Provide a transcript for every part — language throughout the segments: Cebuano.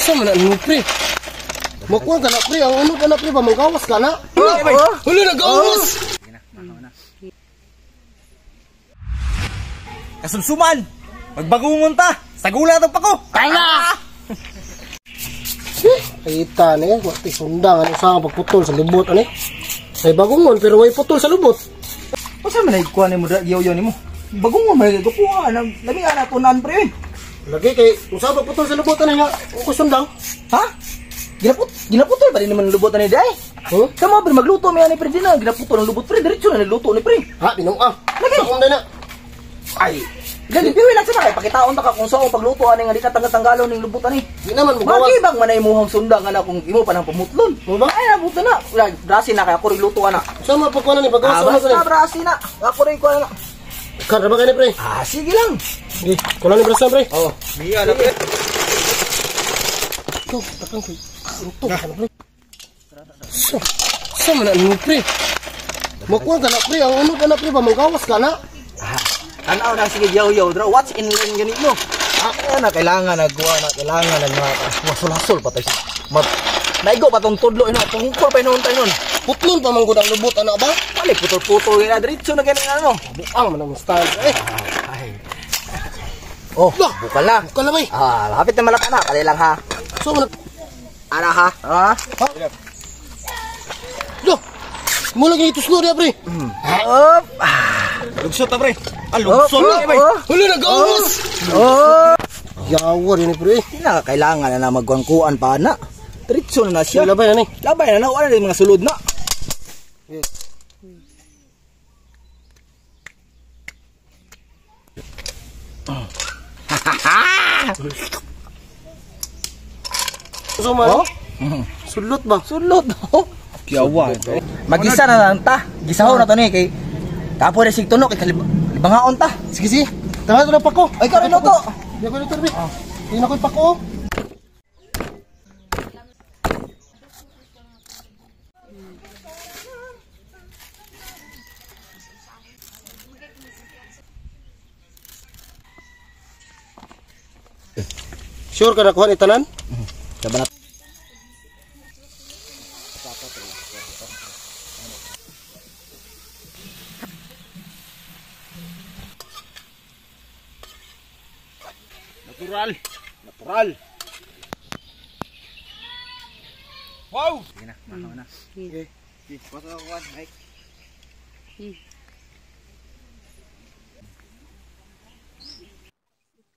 Sa man na pre? Makuha ka na pre, ang ano ka na pre ba manggawas ka na? Wala nagawas. Kasumsuman. Magbagungon ta. Sagula tong pako. Tanga. Kita ni, wati sundang ano sa pagputol sa lubot ani. Ay bagungon pero way putol sa lubot. Unsa man ay kuha nimo dra giyaw nimo? Bagungon man ko kuha na lami ana tunan pre. Lagi kay unsa pagputol sa lubot ani nga ko sundang? Ha? Ginaputol pa din naman lubot ani day. Huh? Kamo pre magluto mi ani pre dinna ginaputol ang lubot pre diretso na niluto ni pre. Ha, binuang. Lagi. Sa na. Ay, gani piwi lang sa kay pakitaon ta ka kung saan pagluto ani nga di ka tanggal-tanggalon ning lubot ani. Di naman mo gawas. Magibang man ay imuhang sundang ana kung imo pa nang pamutlon. Mo ba? Ay nabuto na. Wala brasi na kay ako rin luto ana. Sa man pagkuha ni paggawas Ah, sa basta brasi na. Ako rin kuha na. Kada ba kani pre? Ah, sige lang. Sige, kulang ni brasan pre. Oh, biya na pre. Ikaw, takang ko. Ito ka na pre. Sa man na pre? Makuha ka na pre, ang ano ka na pre ba manggawas ka na? Tanaw na sige yaw-yaw dra. What's in line ganit mo? Ah, na kailangan nagkuha na kailangan nag mga masul-hasol pa tayo. Naigo pa tong tudlo ino, tungkol pa inon tayo nun. Putlon pa man gud ang lubot ana ba? Pali putol-putol na diretso na ganing ano. Buang man ang style eh. Ay. Oh, bukal na. Bukal na bay. Ah, lapit na malaka na, kali lang ha. So man Ana ha. Ha? Do. Mo lagi ituslo dia pre. Up. Lugsot ta pre. Ah, lugsot na pre. Wala nagawas. Oh. Yawa rin pre. Di na kailangan na magkuan pa na. Diretso na na siya. Labay na ni. Labay na na, wala na yung mga sulod na. Yes. So man, Oh? Sulot ba? Sulod oh. Yawa. Magisa na lang ta. Gisahon na to ni kay kapo na sig tunok kay libangaon ta. Sige sige. Tama to na pako. Ay ikaw rin luto. Di ako luto pre. Di na ko pako. Sure ka na kuha ni tanan? Sabi na. Natural. Natural. Wow. Sige na, makaw na. Okay. Sige, ko kuan, Mike.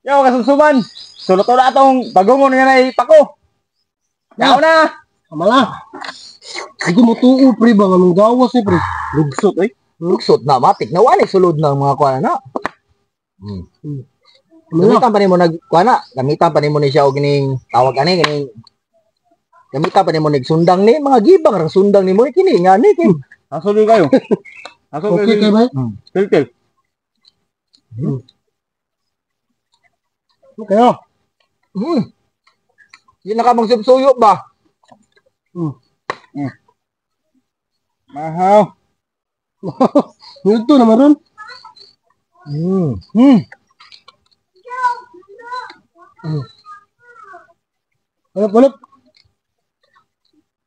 Yo, kasumsuman. Sulot na atong bagungon nga na ipako. Yaw na. Amala. Hindi mo tuo pre ba nga mong gawas ni pre. Lugsot eh. Lugsot na matik na wala sulod na mga kuan na. Amala. Gamitan pa nimo nag kuan na, gamitan pa nimo ni siya og kining tawag ani kining gamitan pa nimo nig sundang ni mga gibang rang sundang nimo ni kini nga ni kini. Asol kayo. Asol Okay kay bay. Filter. Okay oh. Di na ka magsubsuyo ba? Mahaw. Ito naman ron. Alap, alap.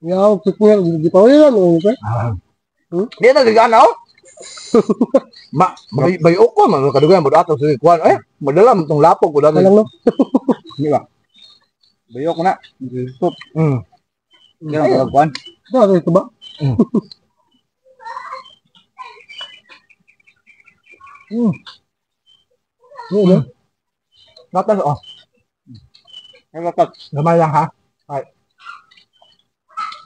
Yaw, kiknya, di pa yan. Okay? Di na gigana oh. Ma bay ko man kadugayan mo ato sige kuan eh madala mo tong lapog ko dali. Alang no. Di ba? Bayok na. Stop. Kaya ang kuan. Ito, ito ba? Oo na. Gatas oh. Gatas. Gamay lang ha. Ay.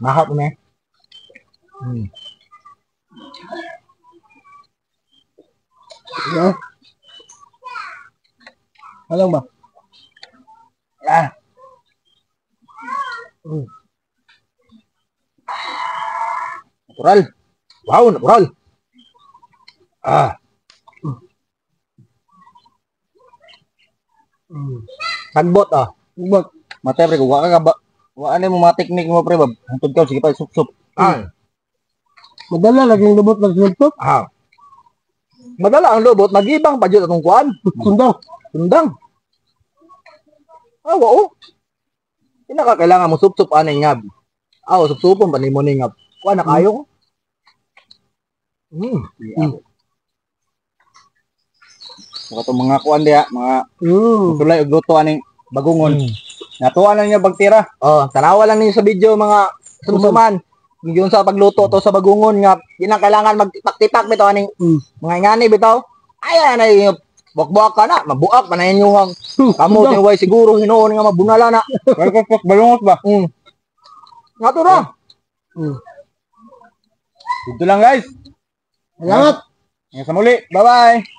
Mahap ni. Yeah. Alang ba? Ah. Natural. Wow, natural. Ah. Sagbot ah. Sagbot. Matay pre, wa ka ba? Wa ani mo mga teknik mo pre, bab. Hantod ka sige pa sup-sup. Ah. Madala lagi yung lubot lang sup. Ah. Madala ang lubot, magibang pa jud atong kuan. Sundang. Sundang. Ah, oo. Di na ka kailangan mo sup-sup ani nga. Aw, sup-supon pa nimo ni nga. Kuha na kayo. Saka itong mga kuan diha, mga tulay og luto aning bagungon. Natuwa lang niya bagtira. Oh, tanawa lang ninyo sa video, mga sumsuman. Yung sa pagluto to sa bagungon nga di na kailangan magtipak-tipak bitaw aning mga ingani bitaw. Ay ay buak-buak ka na, mabuak pa na inyong kamo way siguro hinuon nga mabunala na. Balungos balungos ba? Nga to ra. Dito lang, guys. Salamat. Hanggang sa muli. Bye-bye.